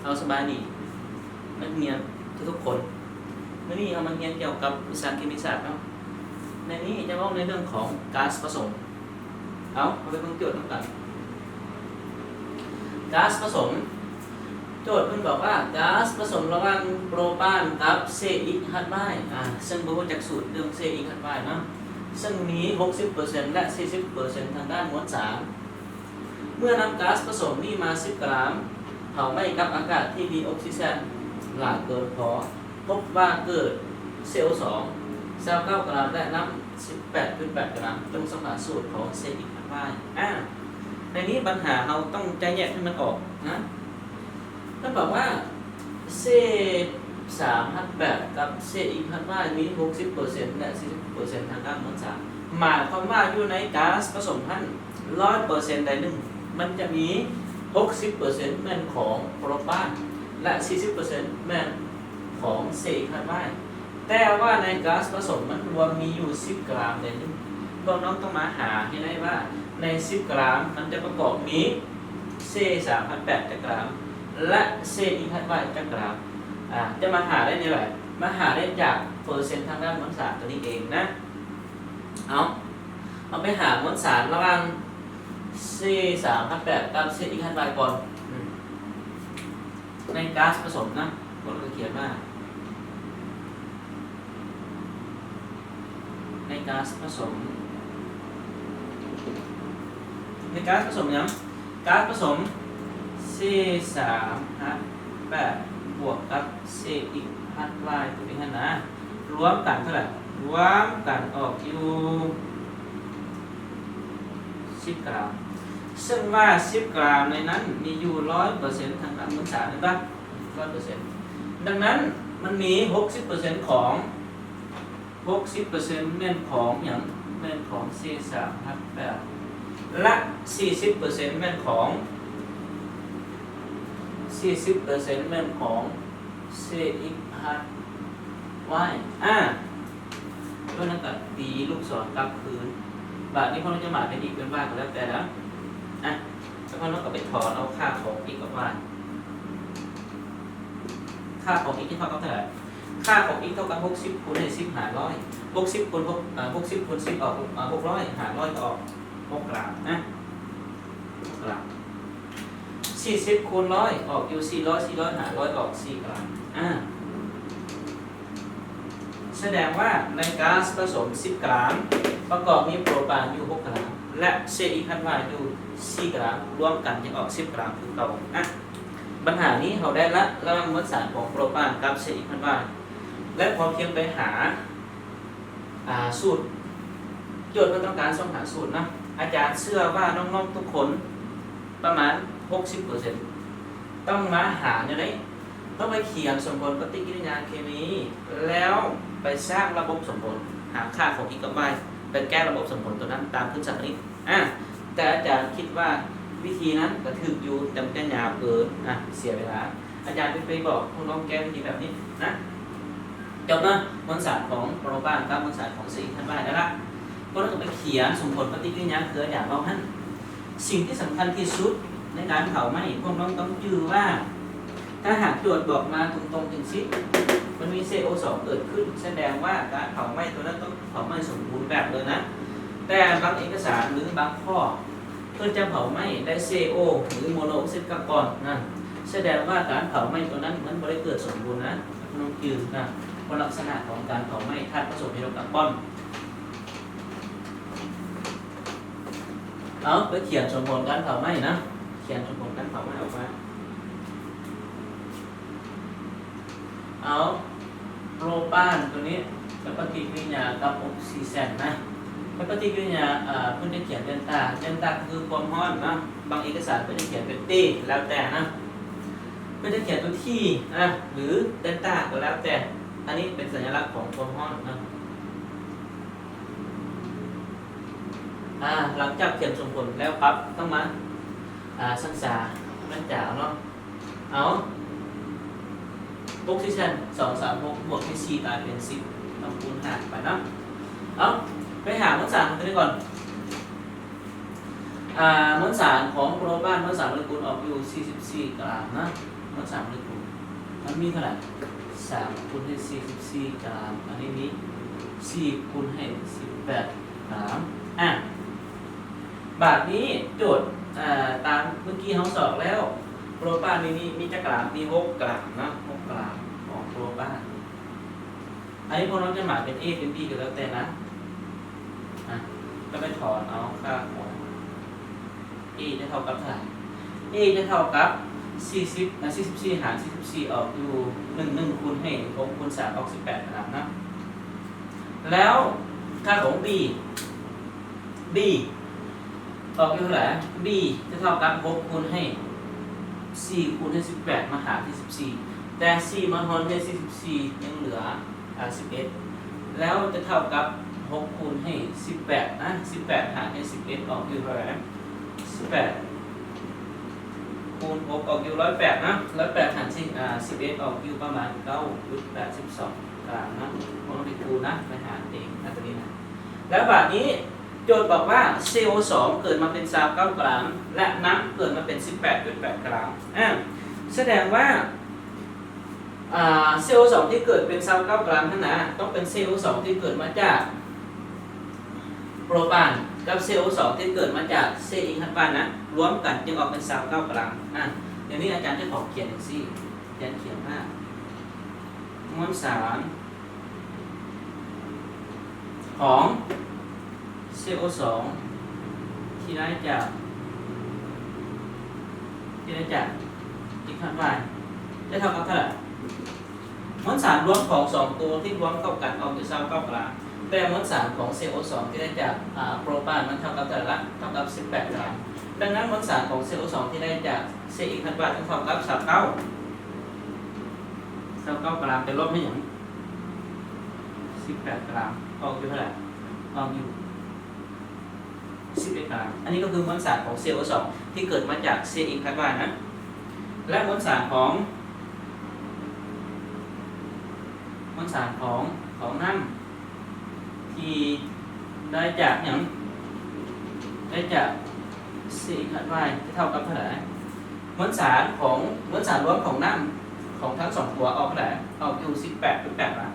ເອົາ ສະບາຍດີນັກຮຽນທຸກໆຄົນ. ມື້ນີ້ເຮົາມາຮຽນກ່ຽວກັບວິຊາເຄມີສາດເນາະ. ໃນນີ້ຈະເວົ້າໃນເລື່ອງຂອງກາສປະສົມ. ເອົາ ເຮົາໄປເບິ່ງໂຈດນຳກັນ. ກາສປະສົມ. ໂຈດເພິ່ນບອກວ່າ ກາສປະສົມລະຫວ່າງໂປຣປານກັບເຊອິກຮັດວາຍ ອາ ເຊິ່ງບໍ່ຮູ້ຈັກສູດເລື່ອງເຊອິກຮັດວາຍເນາະ, ເຊິ່ງມີຫົກສິບເປີເຊັນ ແລະ ສີ່ສິບເປີເຊັນທາງດ້ານມວນສານ. ເມື່ອນຳກາສປະສົມນີ້ມາສິບກຣາມ ເຜົາໄໝ້ກັບອາກາດທີ່ມີອົກຊີເຈນຫຼາຍເກີນພໍ, ພົບວ່າເກີດ ຊີໂອສອງ ຊາວເກົ້າກຣາມ ແລະ ນ້ຳສິບແປດຈຸດແປດກຣາມ. ຈົ່ງຊອກຫາສູດຂອງເຊອິກຮັດວາຍ. ອາ ໃນນີ້ບັນຫາເຮົາຕ້ອງຈະແຍກໃຫ້ມັນອອກນະ. ເພິ່ນບອກວ່າ ເຊສາມຮັດແປດກັບເຊອິກຮັດວາຍມີຫົກສິບເປີເຊັນ ແລະ ສີ່ສິບເປີເຊັນທາງດ້ານມວນສານ. ໝາຍຄວາມວ່າຢູ່ໃນກາສປະສົມຫັ້ນ ຮ້ອຍເປີເຊັນໃດໜຶ່ງ ມັນຈະມີຫົກສິບເປີເຊັນແມ່ນຂອງໂປຣປານ ແລະ ສີ່ສິບເປີເຊັນແມ່ນຂອງເຊອິກຮັດວາຍ. ແຕ່ວ່າໃນກາສປະສົມມັນລວມມີຢູ່ສິບກຣາມໃດໜຶ່ງ. ພວກນ້ອງຕ້ອງມາຫາໃຫ້ໄດ້ວ່າ ໃນສິບກຣາມມັນຈະປະກອບມີ ເຊສາມພັນແປດຈັກກຣາມ ແລະ ເຊອີກຮັດວາຍຈັກກຣາມ. ອາ ຈະມາຫາໄດ້ແນວໃດ? ມາຫາໄດ້ຈາກເປີເຊັນທາງດ້ານມວນສານຕົວນີ້ເອງນະ. ເອົາ ເຮົາໄປຫາມວນສານລະຫວ່າງ ເຊສາມພັນແປດກັບເຊອີກຮັດວາຍກ່ອນ. ອືມ ໃນກາສປະສົມນະ ເພິ່ນກໍຂຽນວ່າ ໃນກາສປະສົມ ໃນກາສປະສົມຫຍັງ? ກາສປະສົມ ເຊສາມຮັດແປດ ບວກກັບ ເຊອີກຮັດວາຍ ຕົວນີ້ຫັ້ນນະ ລວມກັນເທົ່າໃດ? ລວມກັນອອກຢູ່ສິບກຣາມ. ເຊິ່ງວ່າສິບກຣາມໃນນັ້ນມີຢູ່ຮ້ອຍເປີເຊັນທາງດ້ານມວນສານ ແມ່ນປະ? ຮ້ອຍເປີເຊັນ. ດັ່ງນັ້ນ ມັນມີຫົກສິບເປີເຊັນຂອງ ຫົກສິບເປີເຊັນແມ່ນຂອງຫຍັງ? ແມ່ນຂອງ ເຊສາມຮັດແປດ ແລະ ສີ່ສິບເປີເຊັນແມ່ນຂອງ ສີ່ສິບເປີເຊັນແມ່ນຂອງ ເຊອີກຮັດວາຍ. ອາ ເພິ່ນກໍຕີລູກສອນກັບຄືນ. ບາດນີ້ພວກເຮົາຈະໝາຍເປັນອີກເປັນວາຍກໍແລ້ວແຕ່ນະ. ອາ ແລ້ວພວກເຮົາກໍໄປຖອນເອົາຄ່າຂອງອີກກັບວາຍ. ຄ່າຂອງອີກເທົ່າກັບເທົ່າໃດ? ຄ່າຂອງອີກເທົ່າກັບຫົກສິບຄູນໃຫ້ສິບຫານຮ້ອຍ. ຫົກສິບຄູນຫົກ ເອີ ຫົກສິບຄູນສິບອອກ ເອີ ຫົກຮ້ອຍ ຫານຮ້ອຍກໍອອກຫົກກຣາມນະ ຫົກກຣາມ. ສີ່ສິບຄູນຮ້ອຍອອກຢູ່ສີ່ຮ້ອຍ ສີ່ຮ້ອຍຫານຮ້ອຍອອກສີ່ກຣາມ. ອາ ສະແດງວ່າໃນກາສປະສົມສິບກຣາມ ປະກອບມີໂປຣປານຢູ່ຫົກກຣາມ ແລະ ເຊອີກຮັດວາຍຢູ່ສີ່ກຣາມ ລວມກັນຍັງອອກສິບກຣາມຄືເກົ່າ. ອາ ບັນຫານີ້ເຮົາໄດ້ລະ ລະຫວ່າງມວນສານຂອງໂປຣປານກັບເຊອີກຮັດວາຍ ແລະ ພໍພຽງໄປຫາ ອາ ສູດ. ໂຈດເພິ່ນຕ້ອງການຊອກຫາສູດນະ. ອາຈານເຊື່ອວ່ານ້ອງໆທຸກຄົນປະມານຫົກສິບເປີເຊັນ ຕ້ອງມາຫາແນວໃດ? ຕ້ອງໄປຂຽນສົມຜົນປະຕິກິລິຍາເຄມີ ແລ້ວໄປສ້າງລະບົບສົມຜົນ ຫາຄ່າຂອງອີກກັບວາຍ ໄປແກ້ລະບົບສົມຜົນຕົວນັ້ນຕາມພຶດສາຄະນິດ. ອາ ແຕ່ອາຈານຄິດວ່າວິທີນັ້ນກໍຖືກຢູ່ ແຕ່ມັນຈະຍາວເກີນ ອາ ເສຍເວລາ. ອາຈານໄປບອກພວກນ້ອງແກ້ວິທີແບບນີ້ນະ. ຈົບເນາະ ມວນສານຂອງໂປຣປານກັບມວນສານຂອງເຊອີກຮັດວາຍໄດ້ລະ. ພວກເຮົາກໍໄປຂຽນສົມຜົນປະຕິກິລິຍາຄືອາຈານເວົ້າຫັ້ນ. ສິ່ງທີ່ສຳຄັນທີ່ສຸດໃນການເຜົາໄໝ້ ພວກນ້ອງຕ້ອງຈື່ວ່າ ຖ້າຫາກໂຈດບອກມາຕົງໆຈັ່ງຊີ້ ມັນມີ ຊີໂອສອງ ເກີດຂຶ້ນ ສະແດງວ່າການເຜົາໄໝ້ຕົວນັ້ນຕ້ອງເຜົາໄໝ້ສົມບູນແບບເລີຍນະ. ແຕ່ບາງເອກະສານ ຫຼື ບາງຂໍ້ ເພິ່ນຈະເຜົາໄໝ້ໄດ້ ຊີໂອ ຫຼື ໂມໂນອອກຊີດຄາບອນນະ, ສະແດງວ່າການເຜົາໄໝ້ຕົວນັ້ນມັນບໍ່ໄດ້ເກີດສົມບູນນະ. ນ້ອງຈື່ນະ ວ່າລັກສະນະຂອງການເຜົາໄໝ້ທາດປະສົມໄຮໂດຣຄາບອນ. ເອົາ ໄປຂຽນສົມຜົນການເຜົາໄໝ້ນະ, ຂຽນສົມຜົນການເຜົາໄໝ້ອອກມາ. ເອົາ ໂປຣປານຕົວນີ້ໄປປະຕິກິລິຍາກັບອົກຊີເຈນນະ, ໄປປະຕິກິລິຍາ ເອີ ເພິ່ນຈະຂຽນເດນຕາ, ເດນຕາກໍຄືຄວາມຮ້ອນເນາະ, ບາງເອກະສານເພິ່ນຈະຂຽນເປັນ T ແລ້ວແຕ່ນະ, ເພິ່ນຈະຂຽນຕົວ T ນະ ຫຼື ເດນຕາກໍແລ້ວແຕ່. ອັນນີ້ເປັນສັນຍະລັກຂອງຄວາມຮ້ອນເນາະ. ອາ ຫຼັງຈາກຂຽນສົມຜົນແລ້ວປັບ ຕ້ອງມາ ອາ ສັກສາ ແມ່ນຈາເນາະ. ເອົາ ຫົກສິບ ສອງສາມຫົກ ບວກດ້ວຍສີ່ກາຍເປັນສິບ ຕ້ອງຄູນຫ້າໄປນຳ. ເອົາ ໄປຫາມວນສານຂອງຕົວນີ້ກ່ອນ. ອາ ມວນສານຂອງໂປຣປານ ມວນສານໂມເລກຸນອອກຢູ່ສີ່ສິບສີ່ກຣາມນະ. ມັນສາມໂມເລກຸນ ມັນມີເທົ່າໃດ? ສາມຄູນໃຫ້ສີ່ສິບສີ່ກຣາມ ອັນນີ້ມີສີ່ຄູນໃຫ້ສິບແປດກຣາມ. ອ່າ ບາດນີ້ໂຈດ ເອີ ຕາມເມື່ອກີ້ເຮົາສອກແລ້ວ ໂປຣປານນີ້ມີ ມີຈັກກຣາມ? ມີຫົກກຣາມເນາະ ຫົກກຣາມຂອງໂປຣປານ. ອັນນີ້ພວກເຮົາຈະໝາຍເປັນ A ເປັນ B ກໍແລ້ວແຕ່ນະ ອ່າ ກໍໄປຖອນເອົາຄ່າຂອງ A ຈະເທົ່າກັບເທົ່າໃດ? A ຈະເທົ່າກັບສີ່ສິບ ອ່າ ສີ່ສິບສີ່ຫານສີ່ສິບສີ່ອອກຢູ່ໜຶ່ງ ໜຶ່ງຄູນໃຫ້ຫົກຄູນສາມອອກສິບແປດກຣາມນະ. ແລ້ວຄ່າຂອງ B B ອອກຢູ່ເທົ່າໃດ? B ຈະເທົ່າກັບຫົກຄູນໃຫ້ສີ່ຄູນໃຫ້ສິບແປດມາຫານທີ່ສິບສີ່ ແຕ່ສີ່ມາທອນໃຫ້ສີ່ສິບສີ່ຍັງເຫຼືອ ອ່າ ສິບເອັດ ແລ້ວຈະເທົ່າກັບຫົກຄູນໃຫ້ສິບແປດນະ ສິບແປດຫານໃຫ້ສິບເອັດອອກຢູ່ເທົ່າໃດ? ສິບແປດຄູນຫົກອອກຢູ່ຮ້ອຍແປດນະ ຮ້ອຍແປດຫານສິບ ອ່າ ສິບເອັດອອກຢູ່ປະມານເກົ້າຈຸດແປດສິບສອງກຣາມນະ. ບໍ່ຕ້ອງໄປຄູນນະ ໄປຫາເອງນະຕົວນີ້ນະ. ແລ້ວບາດນີ້ໂຈດບອກວ່າ ຊີໂອສອງເກີດມາເປັນຊາວເກົ້າກຣາມ ແລະ ນ້ຳເກີດມາເປັນສິບແປດຈຸດແປດກຣາມ. ອ່າ ສະແດງວ່າ ອ່າ ຊີໂອສອງທີ່ເກີດເປັນຊາວເກົ້າກຣາມຫັ້ນນະ ຕ້ອງເປັນຊີໂອສອງທີ່ເກີດມາຈາກໂປຣປານ ກັບຊີໂອສອງທີ່ເກີດມາຈາກເຊອີກຮັດວາຍນະ ລວມກັນຈຶ່ງອອກເປັນຊາວເກົ້າກຣາມ. ອ່າ ດຽວນີ້ອາຈານຈະຂໍຂຽນຈັ່ງຊີ້ ອາຈານຂຽນວ່າ ມວນສານ ຂອງ ຊີໂອສອງ ທີ່ໄດ້ຈາກ ທີ່ໄດ້ຈາກເອອີກຮັດວາຍ ຈະເທົ່າກັບເທົ່າໃດ? ມວນສານລວມຂອງສອງໂຕທີ່ລວມເຂົ້າກັນອອກເປັນຊາວເກົ້າກຣາມ ແຕ່ມວນສານຂອງ ຊີໂອສອງ ທີ່ໄດ້ຈາກ ອາ ໂປຣປານມັນເທົ່າກັບເທົ່າໃດລະ? ເທົ່າກັບສິບແປດກຣາມ. ດັ່ງນັ້ນ ມວນສານຂອງ ຊີໂອສອງ ທີ່ໄດ້ຈາກເຊອີກຮັດວາຍ ຕ້ອງເທົ່າກັບຊາວເກົ້າ ຊາວເກົ້າກຣາມ ໄປລົບໃຫ້ຫຍັງ? ສິບແປດກຣາມ ອອກຢູ່ເທົ່າໃດ? ອອກຢູ່ສິບເອັດກຣາມ. ອັນນີ້ກໍຄືມວນສານຂອງ ຊີໂອສອງ ທີ່ເກີດມາຈາກເຊອີກຮັດວາຍນະ ແລະ ມວນສານຂອງ ມວນສານຂອງ ຂອງນ້ຳ ທີ່ໄດ້ຈາກຫຍັງ? ໄດ້ຈາກເຊອີກຮັດວາຍ ຈະເທົ່າກັບເທົ່າໃດ? ມວນສານຂອງ ມວນສານລວມຂອງນ້ຳຂອງທັງສອງຕົວອອກເທົ່າໃດ? ອອກຢູ່ສິບແປດຈຸດແປດນະ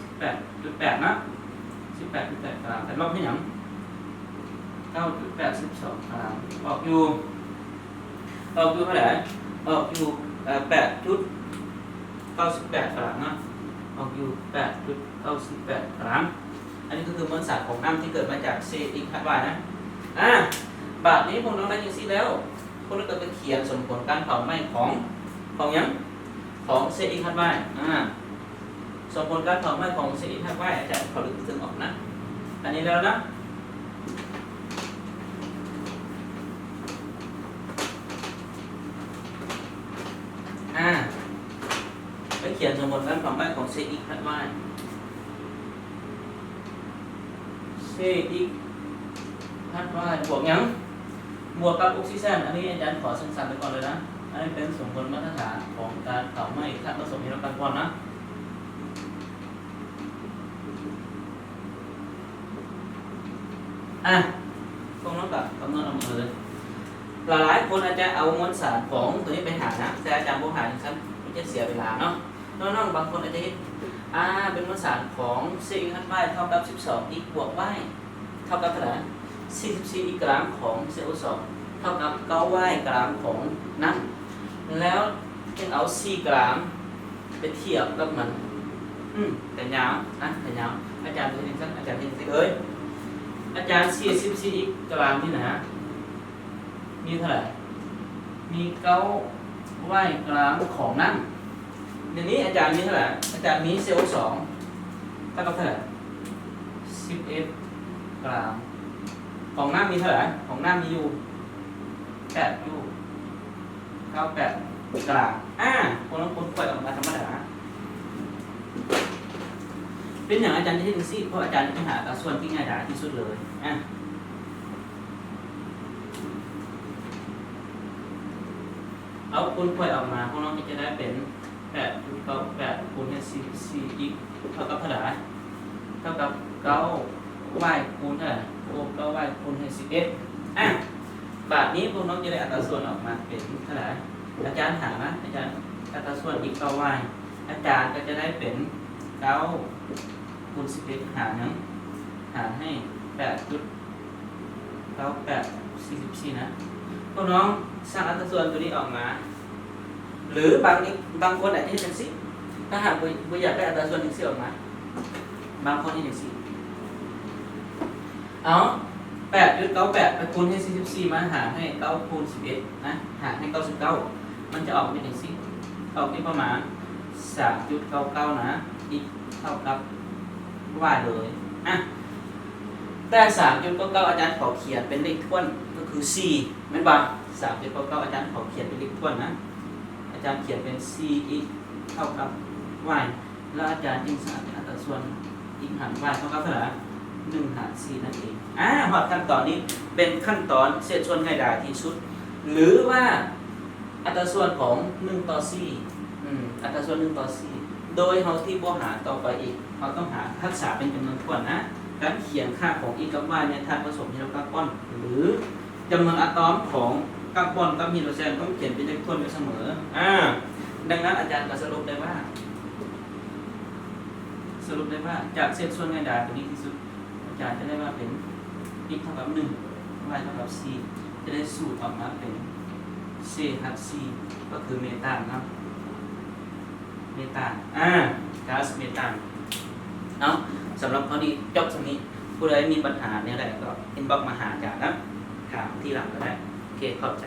ສິບແປດຈຸດແປດນະ ສິບແປດຈຸດແປດກຣາມ ແຕ່ລົບໃຫ້ຫຍັງ? ເກົ້າຈຸດແປດສິບສອງກຣາມ ອອກຢູ່ ອອກຢູ່ເທົ່າໃດ? ອອກຢູ່ ເອີ ແປດຈຸດເກົ້າສິບແປດກຣາມເນາະ ອອກຢູ່ແປດຈຸດເກົ້າສິບແປດກຣາມ. ອັນນີ້ກໍຄືມວນສານຂອງນ້ຳທີ່ເກີດມາຈາກເຊອີກຮັດວາຍນະ. ອ່າ ບາດນີ້ພວກນ້ອງໄດ້ຈັ່ງຊີ້ແລ້ວ ພວກນ້ອງກໍໄປຂຽນສົມຜົນການເຜົາໄໝ້ຂອງ ຂອງຫຍັງ? ຂອງເຊອີກຮັດວາຍ. ອ່າ ສົມຜົນການເຜົາໄໝ້ຂອງເຊອີກຮັດວາຍ ອາຈານຂໍລຶກເຊິ່ງອອກນະ. ອັນນີ້ແລ້ວນະ ອ່າ ໄປຂຽນສົມຜົນການເຜົາໄໝ້ຂອງເຊອີກຮັດວາຍ ເຊອີກຮັດວາຍບວກຫຍັງ? ບວກກັບອົກຊີເຈນ. ອັນນີ້ອາຈານຂໍສັ້ນໆໄປກ່ອນເລີຍນະ. ອັນນີ້ເປັນສົມຜົນມາດຕະຖານຂອງການເຜົາໄໝ້ທາດປະສົມທີ່ເຮົາກຳນົດນະ. ອ່ະ ພວກນ້ອງກໍກຳນົດເອົາໝົດເລີຍ. ຫຼາຍໆຄົນອາດຈະເອົາມວນສານຂອງຕົວນີ້ໄປຫານະ, ແຕ່ອາຈານບໍ່ຫາຈັ່ງຊັ້ນ, ມັນຈະເສຍເວລາເນາະ. ນ້ອງໆບາງຄົນອາດຈະເຮັດ ອ່າ ເປັນມວນສານຂອງ ເຊອີກຮັດວາຍ ເທົ່າກັບ ສິບສອງ ອີກ ບວກ ວາຍ ເທົ່າກັບເທົ່າໃດ? ສີ່ສິບສີ່ ອີກກຣາມຂອງ ຊີໂອສອງ ເທົ່າກັບ ເກົ້າ ວາຍ ກຣາມຂອງນ້ຳ ແລ້ວຈຶ່ງເອົາ ສີ່ ກຣາມໄປທຽບກັບມັນ. ອືມ ແຕ່ຍາວນະ ແຕ່ຍາວ. ອາຈານເຮັດຈັ່ງຊັ້ນ ອາຈານເຮັດຈັ່ງຊີ້ເລີຍ. ອາຈານ ສີ່ສິບສີ່ ອີກກຣາມນີ້ນະ ມີເທົ່າໃດ? ມີ ເກົ້າ ວາຍ ກຣາມຂອງນ້ຳ. ດຽວນີ້ອາຈານມີເທົ່າໃດ? ອາຈານມີ ຊີໂອສອງ ເທົ່າກັບເທົ່າໃດ? ສິບເອັດ ກຣາມ. ຂອງນ້ຳມີເທົ່າໃດ? ຂອງນ້ຳມີຢູ່ ແປດຈຸດເກົ້າແປດ ກຣາມ. ອາ ພວກນ້ອງຄົ້ນຄວ້າອອກມາທຳມະດາ. ເປັນຫຍັງອາຈານຈະເຮັດຈັ່ງຊີ້? ເພາະອາຈານຈະໄປຫາອັດຕາສ່ວນທີ່ງ່າຍດາຍທີ່ສຸດເລີຍ. ອາ ເອົາຄູນຂວາຍອອກມາ ພວກນ້ອງກໍຈະໄດ້ເປັນ ແປດຈຸດເກົ້າແປດ ຄູນໃຫ້ ສີ່ສິບສີ່ ອີກ ເທົ່າກັບເທົ່າໃດ? ເທົ່າກັບ ເກົ້າ ວາຍ ຄູນເທົ່າໃດ? ໂອ້ ເກົ້າ ວາຍ ຄູນໃຫ້ ສິບເອັດ. ອາ ບາດນີ້ພວກນ້ອງຈະໄດ້ອັດຕາສ່ວນອອກມາເປັນເທົ່າໃດ? ອາຈານຫາມາ ອາຈານ ອັດຕາສ່ວນ x ຕໍ່ y ອາຈານກໍຈະໄດ້ເປັນເກົ້າຄູນສິບເອັດ ຫານຫຍັງ? ຫານໃຫ້ແປດຈຸດເກົ້າແປດ ສີ່ສິບສີ່ນະ. ພວກນ້ອງສ້າງອັດຕາສ່ວນຕົວນີ້ອອກມາ ຫຼືບາງ ບາງຄົນອາດຈະເຮັດຈັ່ງຊີ້ ຖ້າຫາກບໍ່ ບໍ່ຢາກໄດ້ອັດຕາສ່ວນຈັ່ງຊີ້ອອກມາ ບາງຄົນເຮັດຈັ່ງຊີ້ ເອົາ ແປດຈຸດເກົ້າແປດ ໄປຄູນໃຫ້ ສີ່ສິບສີ່ ມາຫານໃຫ້ ເກົ້າຄູນສິບເອັດ ນະ ຫານໃຫ້ ເກົ້າສິບເກົ້າ ມັນຈະອອກເປັນຈັ່ງຊີ້ ອອກເປັນປະມານ ສາມຈຸດເກົ້າເກົ້າ ນະ x ເທົ່າກັບ y ເລີຍ. ອະ ແຕ່ ສາມຈຸດເກົ້າເກົ້າ ອາຈານຂໍຂຽນເປັນເລກຖ້ວນ ກໍຄື ສີ່ ແມ່ນບໍ່? ສາມຈຸດເກົ້າເກົ້າ ອາຈານຂໍຂຽນເປັນເລກຖ້ວນນະ ອາຈານຂຽນເປັນ ສີ່ x ເທົ່າກັບ y ແລ້ວອາຈານຈຶ່ງສາມາດເປັນອັດຕາສ່ວນ x ຫານ y ເທົ່າກັບເທົ່າໃດ? ໜຶ່ງຫານສີ່ນັ້ນເອງ. ອາ ຮອດຂັ້ນຕອນນີ້ເປັນຂັ້ນຕອນເສດສ່ວນງ່າຍດາຍທີ່ສຸດ ຫຼືວ່າອັດຕາສ່ວນຂອງໜຶ່ງຕໍ່ສີ່ ອືມ ອັດຕາສ່ວນໜຶ່ງຕໍ່ສີ່ ໂດຍເຮົາທີ່ບໍ່ຫາຕໍ່ໄປອີກ ເຮົາຕ້ອງຫາຮັກສາເປັນຈຳນວນຖ້ວນນະ. ການຂຽນຄ່າຂອງ x ກັບ y ໃນທາດປະສົມຮີໂດຣກາບອນ ຫຼື ຈຳນວນອາຕອມຂອງກາບອນກັບຮີໂດຣເຈນຕ້ອງຂຽນເປັນເລກຖ້ວນຢູ່ສະເໝີ. ອາ ດັ່ງນັ້ນອາຈານກໍສະຫຼຸບໄດ້ວ່າ ສະຫຼຸບໄດ້ວ່າ ຈາກເສດສ່ວນງ່າຍດາຍຕົວນີ້ທີ່ສຸດ ອາຈານຈະໄດ້ວ່າເປັນ x ເທົ່າກັບໜຶ່ງ y ເທົ່າກັບສີ່ ຈະໄດ້ສູດອອກມາເປັນ ເຊ ຮັດ ສີ່ ກໍຄືເມຕານເນາະ ເມຕານ ອາ ກາສເມຕານ. ເອົາ ສຳລັບຂໍ້ນີ້ຈົບສ່ຳນີ້ ຜູ້ໃດມີບັນຫາແນວໃດກໍອິນບັອກມາຫາອາຈານນະ ຖາມທີຫຼັງກໍໄດ້. ໂອເຄ ຂອບໃຈ.